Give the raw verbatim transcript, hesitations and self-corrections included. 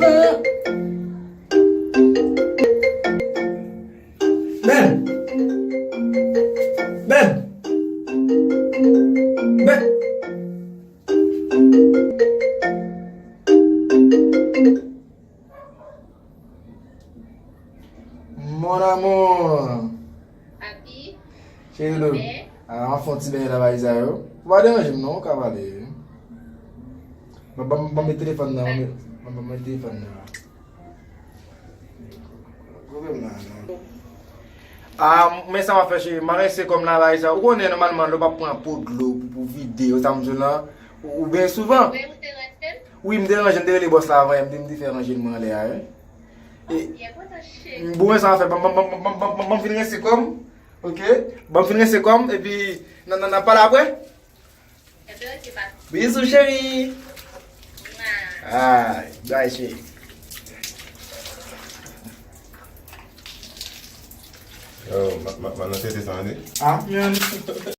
Ben! Ben! Ben! Mon amour. Papi. Cheri doudou. Mè. Ah, m ap fè yon ti bèy nan valiz sa yo. Ou pa deranje m non, ou ka pale. Ban, ban, ban m met telefòn nan, ban m, ban, ban m met telefòn nan. Koupe m nan, non. Ah, men sa m ap fè, cheri, m a rense kò m nan valiz sa. Ou konnen, nòmalman, lè w pa pran po dlo pou, pou vide yo, sa m di w lan, ou, ou byen souvan. Wi, m te ranje, m te rele bòs la avan yè, m te, m te fè ranje l mwen anlè a, wi. E, bon, sa fè, ban, ban, ban m fin rense kò m, ok? Ban m fin rense kò m, epi n a, n a, n a pale apre. Ebyen, ok, papi. Bizou, cheri. Ay, bye, cheri. Yo, ma, ma, ma nan tete sa, tande? Ah, man.